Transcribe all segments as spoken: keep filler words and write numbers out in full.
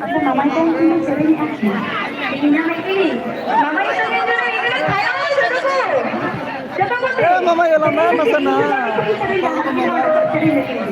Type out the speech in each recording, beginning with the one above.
ᱟᱵᱚ ᱢᱟᱢᱟᱭ ᱠᱚ ᱩᱱᱠᱤᱱ ᱠᱚ ᱥᱮᱨᱮᱧᱮᱫᱼᱟ᱾ ᱤᱧ ᱧᱟᱢᱮᱫ ᱠᱤᱱᱤᱧ᱾ ᱢᱟᱢᱟᱭ ᱥᱮᱨᱮᱧ ᱠᱟᱱᱟ, ᱤᱧ ᱫᱚ ᱛᱟᱭᱚᱢ ᱨᱮ ᱡᱚᱛᱚ ᱠᱚ᱾ ᱡᱚᱛᱚ ᱠᱚ ᱮ ᱢᱟᱢᱟᱭ, ᱮᱞᱟᱝ ᱢᱮ ᱱᱟᱥᱮᱱᱟᱜ᱾ ᱥᱮᱨᱮᱧ ᱞᱟᱦᱟ ᱨᱮᱜᱮ ᱥᱮᱨᱮᱧ ᱞᱟᱹᱜᱤᱫ᱾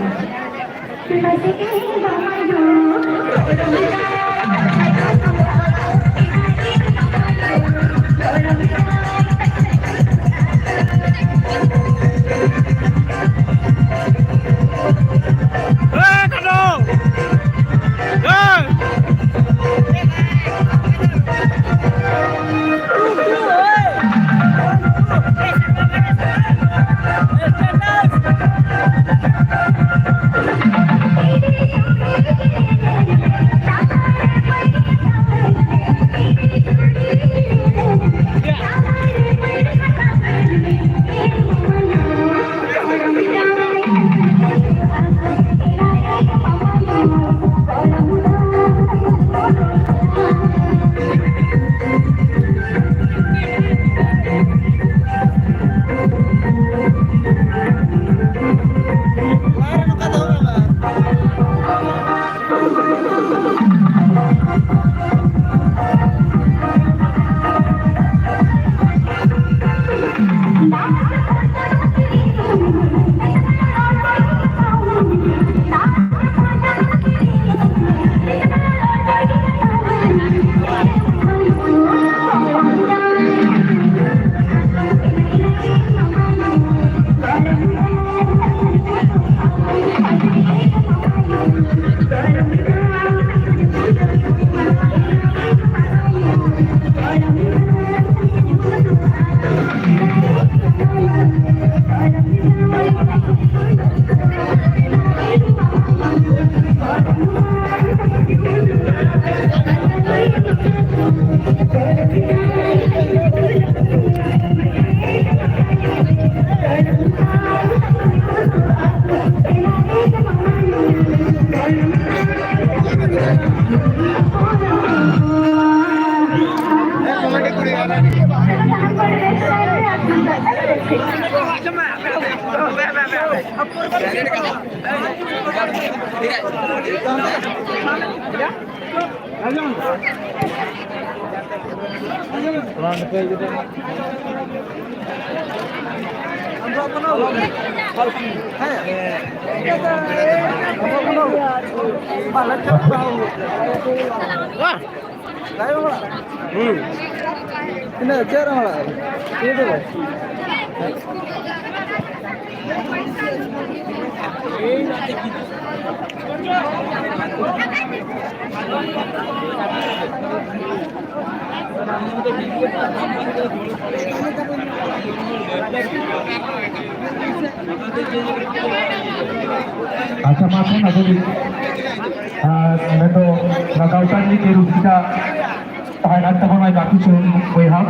ᱦᱩᱸ᱾ ᱛᱤᱱᱟᱹᱜ ᱪᱮᱫ ᱨᱮᱢ ᱟᱲᱟᱜ? ᱪᱮᱫ ᱨᱮ? ᱟᱪᱪᱷᱟ, ᱢᱟ ᱛᱟᱦᱚᱞᱮ ᱟᱵᱚ ᱜᱮ, ᱟᱨ ᱢᱮᱱᱫᱚ ᱱᱟᱜᱟᱢ ᱴᱟᱺᱰᱤ ᱨᱮ ᱨᱩᱥᱤᱠᱟ ᱛᱟᱦᱮᱸ ᱠᱟᱱ ᱛᱟᱵᱚᱱᱟ ᱵᱟᱹᱠᱤ ᱥᱩᱨ ᱵᱚᱭᱦᱟ᱾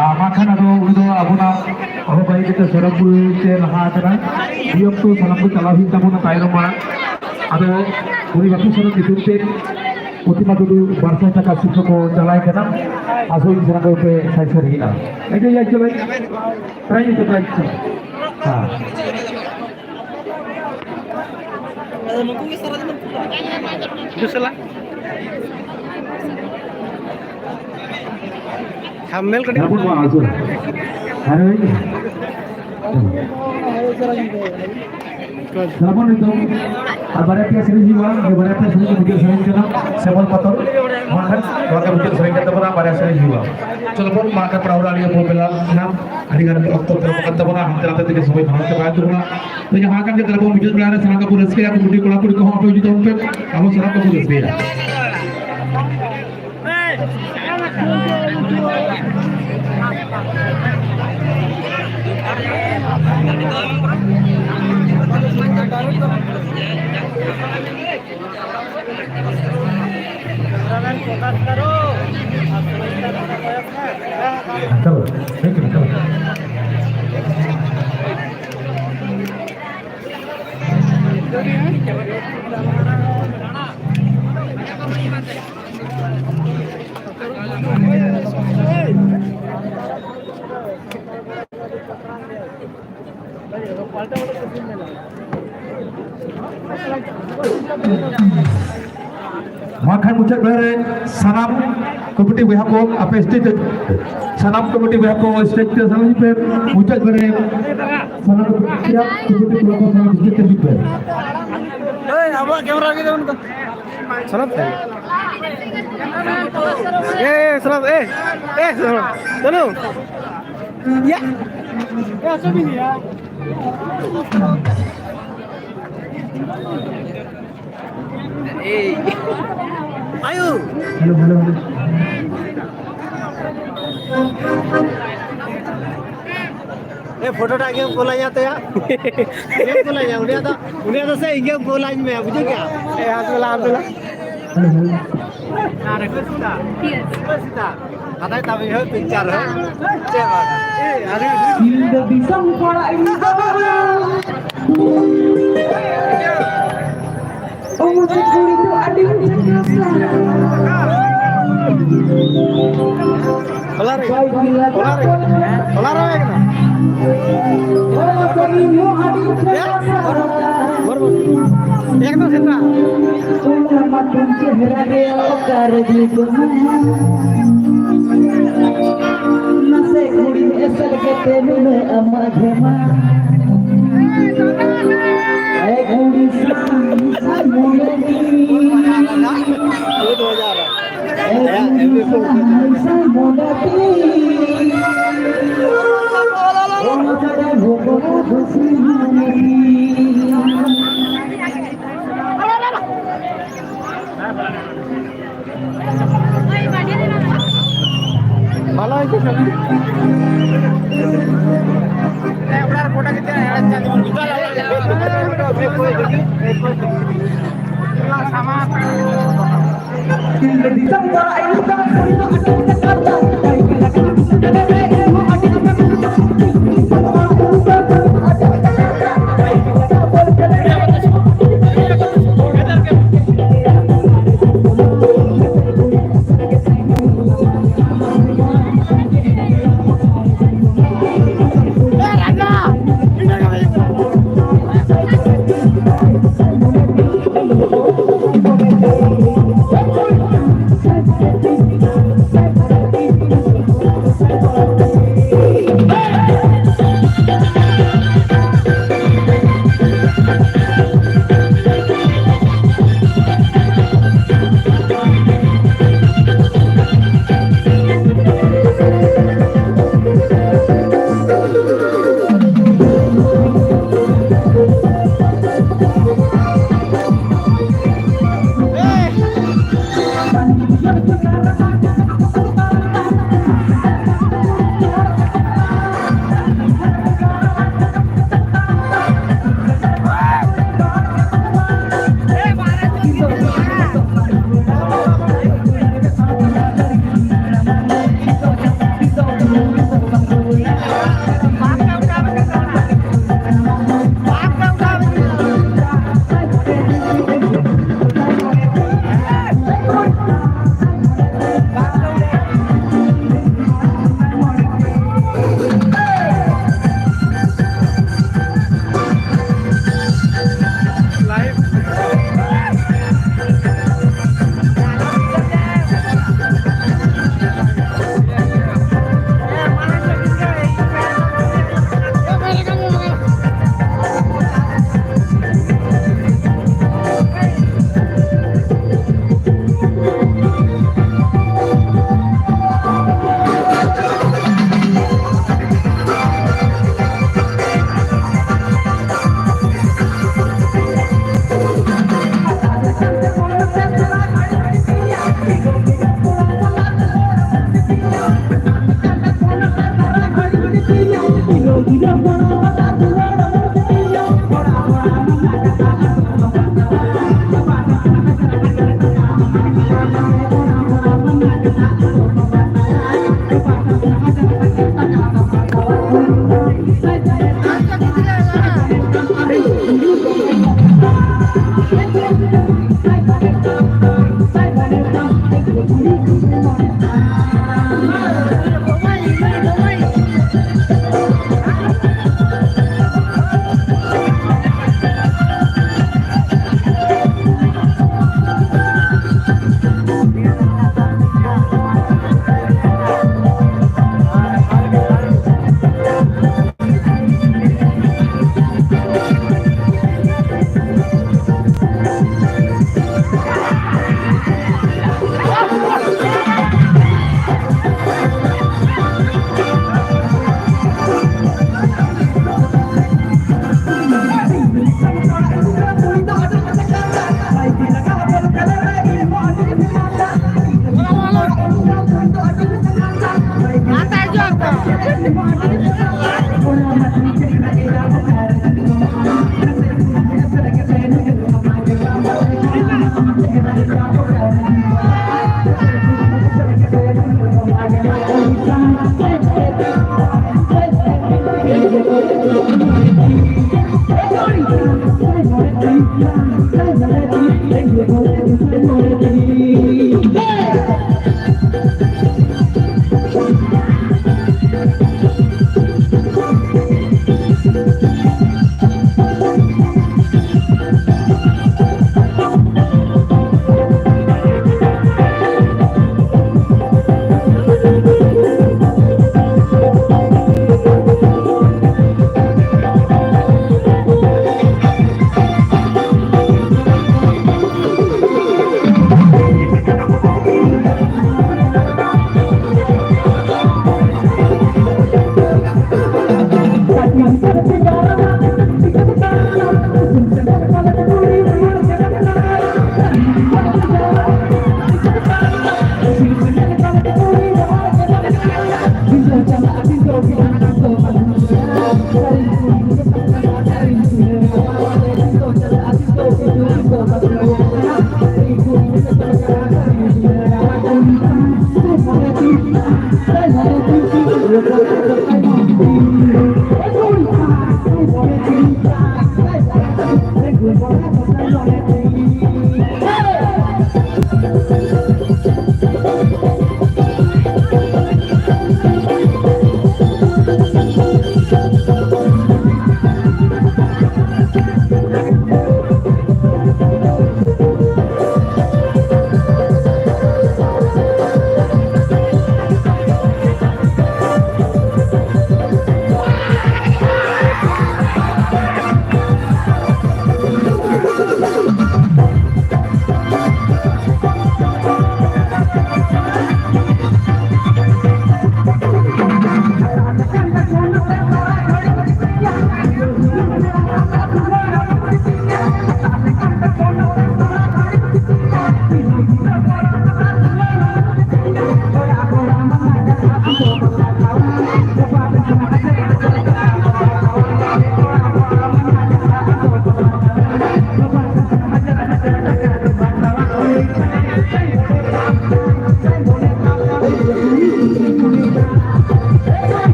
ᱟᱨ ᱵᱟᱝᱠᱷᱟᱱ ᱟᱫᱚ ᱩᱱᱤ ᱫᱚ ᱟᱵᱚᱱᱟᱜ ᱦᱚᱨᱚ ᱵᱟᱹᱲᱤ ᱠᱟᱛᱮ ᱥᱚᱨᱚᱜᱽ ᱯᱩᱨᱤ ᱛᱮ ᱞᱟᱦᱟ ᱟᱠᱟᱱᱟ᱾ ᱱᱤᱭᱚᱢ ᱛᱚ ᱥᱟᱱᱟᱢ ᱠᱚ ᱪᱟᱞᱟᱣ ᱦᱩᱭᱩᱜ ᱛᱟᱵᱚᱱᱟ ᱛᱟᱭᱱᱚᱢ ᱢᱟᱲᱟᱝ᱾ ᱟᱫᱚ ᱩᱱᱤ ᱵᱟᱹᱠᱤ ᱥᱚᱨᱚᱜᱽ ᱧᱩᱛᱩᱢ ᱛᱮ ᱯᱨᱚᱛᱤᱢᱟ ᱴᱩᱰᱩ ᱵᱟᱨ ᱥᱟᱭ ᱴᱟᱠᱟ ᱥᱤᱨᱯᱟᱹ ᱠᱚ ᱪᱟᱞᱟᱭ ᱠᱟᱱᱟ᱾ ᱟᱥᱚᱜ ᱤᱧ ᱥᱟᱱᱟᱢ ᱠᱚᱯᱮ ᱥᱟᱭ ᱥᱟᱭ ᱨᱮᱜᱮ᱾ ᱟᱹᱰᱤ ᱡᱟᱭ ᱪᱚᱞᱚ᱾ ᱯᱨᱟᱭᱤᱡᱽ ᱫᱚ ᱯᱨᱟᱭᱤᱡᱽ ᱫᱚ᱾ ᱦᱮᱸ᱾ ᱫᱩᱥᱨᱟ᱾ ᱛᱷᱟᱢᱵᱱᱮᱞ ᱠᱟᱹᱴᱤᱡ ᱨᱟᱯᱚᱲ ᱢᱟ ᱟᱹᱪᱩᱨ᱾ ᱟᱨᱮ᱾ ᱨᱟᱯᱚᱲ ᱱᱤᱛᱚᱝ ᱟᱨ ᱵᱟᱨᱭᱟ ᱯᱮᱭᱟ ᱥᱮᱨᱮᱧ ᱦᱩᱭᱩᱜᱼᱟ᱾ ᱟᱨ ᱵᱟᱨᱭᱟ ᱯᱮᱭᱟ ᱥᱮᱨᱮᱧ ᱢᱩᱪᱟᱹᱫ ᱥᱮᱨᱮᱧ ᱠᱟᱱᱟ᱾ ᱥᱮᱢᱚᱞ ᱯᱟᱛᱚᱨ᱾ ᱱᱚᱣᱟ ᱠᱷᱟᱱ ᱱᱚᱣᱟ ᱜᱮ ᱢᱩᱪᱟᱹᱫ ᱥᱮᱨᱮᱧ ᱠᱟᱱ ᱛᱟᱵᱚᱱᱟ᱾ ᱵᱟᱨᱭᱟ ᱥᱮᱨᱮᱧ ᱦᱩᱭᱩᱜᱼᱟ᱾ ᱪᱚᱞᱚ ᱵᱚᱱ ᱢᱟ ᱠᱟᱯᱲᱟ ᱦᱚᱲ ᱟᱹᱰᱤ ᱵᱚ ᱵᱮᱞᱟ ᱱᱟ᱾ ᱟᱹᱰᱤ ᱜᱟᱱ ᱚᱠᱛᱚ ᱯᱮ ᱮᱢ ᱠᱟᱱ ᱛᱟᱵᱚᱱᱟ᱾ ᱦᱟᱱᱛᱮ ᱱᱟᱛᱮ ᱛᱮᱜᱮ ᱥᱚᱢᱚᱭ ᱯᱟᱨᱚᱢ ᱪᱟᱵᱟᱭᱮᱱ ᱛᱟᱵᱚᱱᱟ᱾ ᱛᱚ ᱡᱟᱦᱟᱸ ᱠᱟᱱ ᱜᱮ ᱛᱟᱦᱞᱮ ᱵᱚᱱ ᱢᱩᱪᱟᱹᱫ ᱵᱮᱲᱟ ᱨᱮ ᱥᱟᱱᱟᱢ ᱠᱚ ᱨᱟᱹᱥᱠᱟᱹᱭᱟ᱾ ᱠᱚᱢᱤᱴᱤ ᱠᱚᱲᱟ ᱠᱩᱲᱤ ᱠᱚᱦᱚᱸ ᱟᱯᱮ ᱤᱫᱤ ᱛᱟᱵᱚᱱ ᱯᱮ᱾ ᱟᱵᱚ ᱥᱟᱱᱟᱢ ᱠᱚᱵᱚᱱ ᱨᱟᱹᱥᱠᱟᱹᱭᱟ᱾ ᱦᱮᱞᱳ, ᱴᱷᱤᱠ ᱜᱮᱭᱟ, ᱦᱮᱞᱳ᱾ ᱢᱟ ᱠᱷᱟᱱ ᱢᱩᱪᱟᱹᱫ ᱵᱮᱲᱟ ᱨᱮ ᱥᱟᱱᱟᱢ ᱠᱚᱢᱤᱴᱤ ᱵᱚᱭᱦᱟ ᱠᱚ ᱟᱯᱮ ᱥᱴᱮᱡ ᱛᱮ, ᱥᱟᱱᱟᱢ ᱠᱚᱢᱤᱴᱤ ᱵᱚᱭᱦᱟ ᱠᱚ ᱥᱴᱮᱡ ᱛᱮ ᱥᱟᱱᱟᱢ ᱯᱮ ᱢᱩᱪᱟᱹᱫ ᱵᱮᱲᱟ ᱨᱮ ᱥᱟᱱᱟᱢ ᱠᱚᱢᱤᱴᱤ ᱠᱚᱲᱟ ᱠᱚ ᱥᱟᱱᱟᱢ ᱥᱴᱮᱡ ᱛᱮ ᱦᱤᱡᱩᱜ ᱯᱮ᱾ ᱦᱳᱭ, ᱟᱵᱚᱣᱟᱜ ᱠᱮᱢᱮᱨᱟ ᱜᱮ ᱡᱮᱢᱚᱱ ᱠᱚ ᱥᱟᱞᱟᱫ ᱛᱟᱭ᱾ ᱮ, ᱮ, ᱥᱟᱞᱟᱫ, ᱮ, ᱮ, ᱥᱟᱞᱟᱫ᱾ ᱪᱚᱞᱚ᱾ ᱭᱟ᱾ ᱮ, ᱟᱥᱚᱵᱤᱱ ᱭᱟ᱾ ᱮᱭ᱾ ᱟᱭᱳ᱾ Hello, hello, hello. ᱮ, ᱯᱷᱳᱴᱳᱴᱟᱜ ᱜᱮᱢ ᱠᱳᱞᱟᱧᱟ ᱛᱚᱭᱟ᱾ ᱤᱧᱮᱢ ᱠᱳᱞᱟᱧᱟ, ᱩᱱᱤᱭᱟᱜ ᱫᱚ, ᱩᱱᱤᱭᱟᱜ ᱫᱚ ᱥᱮ ᱤᱧᱜᱮᱢ ᱠᱳᱞᱟᱧ ᱢᱮ, ᱵᱩᱡᱷᱟᱹᱣ ᱠᱮᱜᱼᱟ? ᱮ, ᱦᱟᱛ ᱵᱮᱞᱟ, ᱦᱟᱛ ᱵᱮᱞᱟ᱾ Hello, hello. ᱠᱟᱛᱷᱟᱭ ᱛᱟᱵᱮ ᱦᱳᱭ, ᱯᱤᱠᱪᱟᱨ ᱦᱳᱭ᱾ ᱪᱮᱫ ᱵᱟᱝ? ᱤᱧ ᱫᱚ ᱫᱤᱥᱚᱢ ᱠᱚᱲᱟ, ᱤᱧ ᱫᱚ᱾ ᱚ, ᱢᱟᱥᱮ ᱠᱩᱲᱤ ᱫᱚ ᱟᱹᱰᱤ ᱪᱮᱦᱨᱟ᱾ ᱦᱚᱞᱟ ᱨᱮ, ᱦᱚᱞᱟ ᱨᱮ, ᱦᱚᱞᱟ ᱨᱮ ᱦᱩᱭ ᱠᱟᱱᱟ᱾ ᱚ, ᱢᱟᱥᱮ ᱤᱧ ᱦᱚᱸ ᱟᱹᱰᱤ ᱪᱮᱦᱨᱟ᱾ ᱮᱠᱫᱚᱢ ᱥᱮᱛᱟᱜ᱾ ᱚᱱᱟ ᱢᱟᱛᱚᱢ ᱪᱮᱦᱨᱟ ᱜᱮ ᱚᱠᱟᱨᱮ ᱡᱩᱛᱩᱜᱼᱟ? ᱱᱟᱥᱮ ᱠᱩᱲᱤ ᱮᱥᱮᱫ ᱠᱟᱛᱮ ᱱᱩᱱᱟᱹᱜ ᱟᱢᱟᱜ ᱡᱷᱮᱢᱟ᱾ ᱮ ᱠᱩᱲᱤ ᱥᱟᱢ ᱥᱟᱢ ᱢᱚᱭᱟᱨᱤ᱾ ᱮ ᱠᱩᱲᱤ ᱥᱟᱢ ᱥᱟᱢ ᱢᱚᱭᱟᱨᱤ᱾ ᱚᱱᱟ ᱪᱷᱟᱲᱟ ᱜᱚᱜᱚ ᱫᱚ ᱥᱤᱢ ᱢᱚᱭᱟᱨᱤ᱾ ᱵᱷᱟᱞᱚ ᱦᱚᱭᱛᱳ ᱪᱚᱞᱛᱤ᱾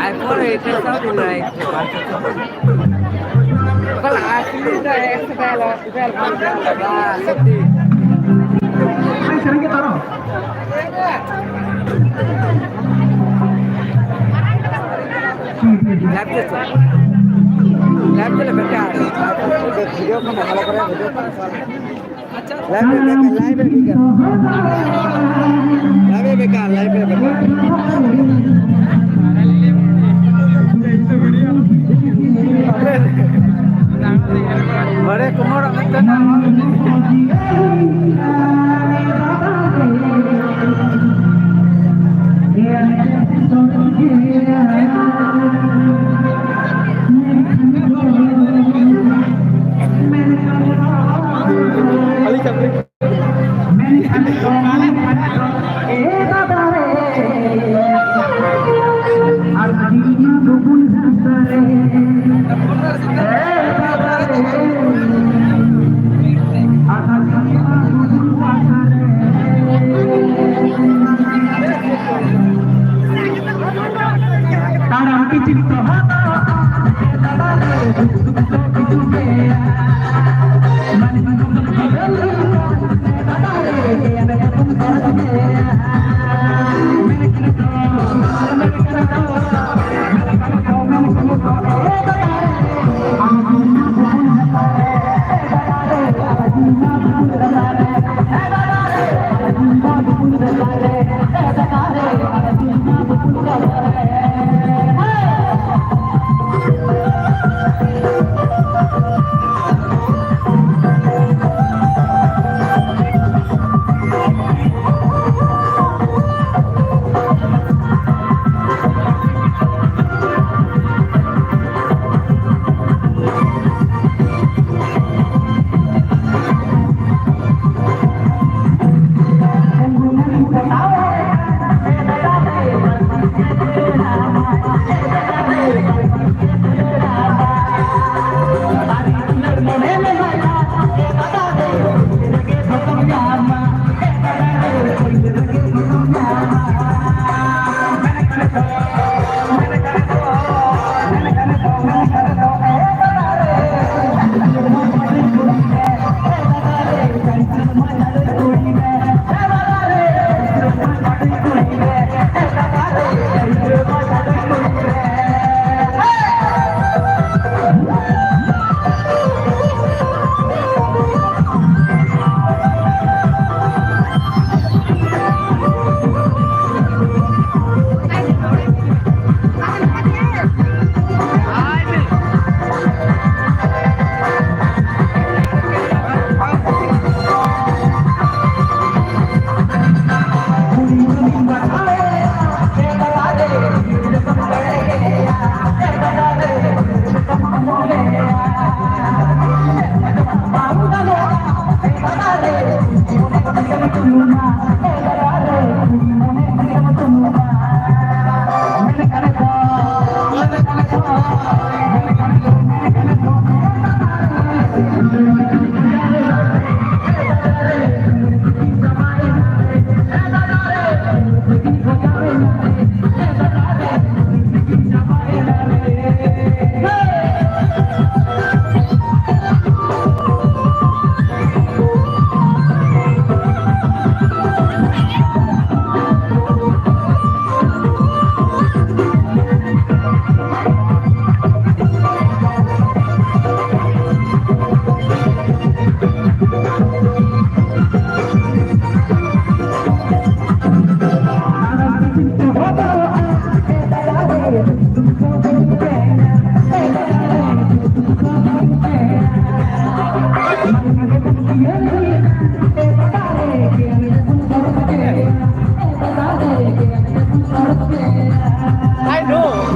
এখন এইটা সব উড়াই। ಲ್ಯಾಬ್ ಚಲ ಲ್ಯಾಬ್ ಚಲ ಬೆಟ್ಟ. ವಿಡಿಯೋ ಕೊಂಡು ಹಲೋ ಕರೆ ವಿಡಿಯೋ. Live ᱨᱮ ᱵᱮᱠᱟᱨ, live ᱨᱮ ᱵᱮᱠᱟᱨ᱾ Live ᱨᱮ ᱵᱮᱠᱟᱨ, live ᱨᱮ ᱵᱮᱠᱟᱨ᱾ ᱵᱟᱲᱮ ᱠᱩᱢᱟᱨ ᱢᱤᱫᱴᱮᱱ ᱛᱟᱲᱟᱢ ᱠᱤᱪᱨᱤᱡ ᱫᱚ ᱦᱟᱛᱟᱣ ᱫᱟᱫᱟ ᱨᱮ, ᱫᱩᱠ ᱫᱚ ᱠᱤᱪᱷᱩ ᱜᱮᱭᱟ᱾ I know.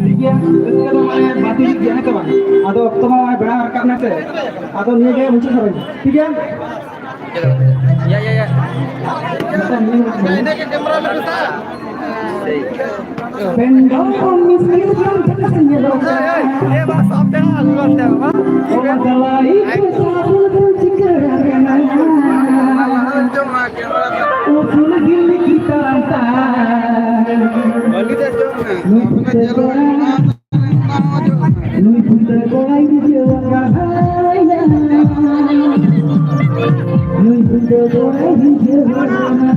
ᱴᱷᱤᱠ ᱜᱮᱭᱟ, ᱨᱟᱹᱥᱠᱟᱹ ᱫᱚ ᱢᱟᱱᱮ ᱵᱟᱹᱲᱛᱤ ᱤᱫᱤᱜ ᱜᱮᱭᱟ, ᱦᱮᱸ ᱥᱮ ᱵᱟᱝ? ᱟᱫᱚ ᱚᱠᱛᱚ ᱢᱟ ᱱᱚᱜᱼᱚᱭ ᱵᱮᱲᱟ ᱨᱟᱠᱟᱵ ᱱᱟ ᱥᱮ, ᱟᱫᱚ ᱱᱤᱭᱟᱹ ᱜᱮ ᱢᱩᱪᱟᱹᱫ ᱥᱮᱨᱮᱧ, ᱴᱷᱤᱠ ᱜᱮᱭᱟ? ᱤᱭᱟ, ᱤᱭᱟ, ᱤᱭᱟ᱾ ᱢᱤᱫᱴᱟᱝ ᱱᱤᱭᱟᱹ ᱢᱩᱪᱟᱹᱫ ᱥᱮᱨᱮᱧ᱾ ᱯᱮᱱᱰᱚᱞ ᱠᱷᱚᱱ ᱢᱤᱥᱠᱤᱞ ᱠᱷᱚᱱ ᱡᱟᱦᱟᱸ ᱧᱮᱞᱚᱜ ᱠᱟᱱᱟ᱾ ᱚᱱᱟ ᱫᱟᱞᱟᱞᱤ ᱠᱚ ᱥᱟᱵᱚᱱ ᱪᱤᱠᱟᱹ ᱟᱠᱟᱱᱟ? ᱩᱥᱩᱞ ᱜᱤᱞᱤ ᱪᱮᱛᱟᱱ ᱛᱟᱭ᱾ ᱱᱩᱭ ᱯᱷᱩᱴᱟᱹ ᱠᱚᱲᱟ, ᱱᱩᱭ ᱯᱷᱩᱴᱟᱹ ᱠᱚᱲᱟᱭ ᱵᱩᱡᱷᱟᱹᱣ ᱟᱠᱟᱫᱟ᱾ ᱱᱩᱭ ᱯᱷᱩᱴᱟᱹ ᱠᱚᱲᱟᱭ ᱵᱩᱡᱷᱟᱹᱣ ᱟᱠᱟᱫᱟ᱾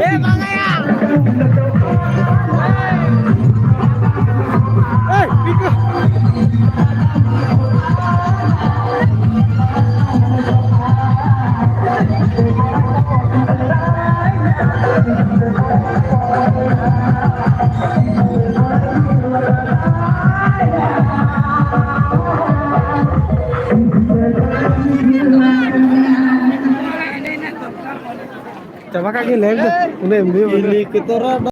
ᱮ ᱵᱟᱝᱟᱭᱟ, ᱪᱟᱵᱟ ᱠᱟᱜ ᱜᱮ ᱞᱟᱭᱤᱵᱷ ᱫᱚ᱾ ᱩᱱᱟᱹᱜ ᱮᱢ ᱞᱟᱹᱭ ᱵᱟᱲᱟ᱾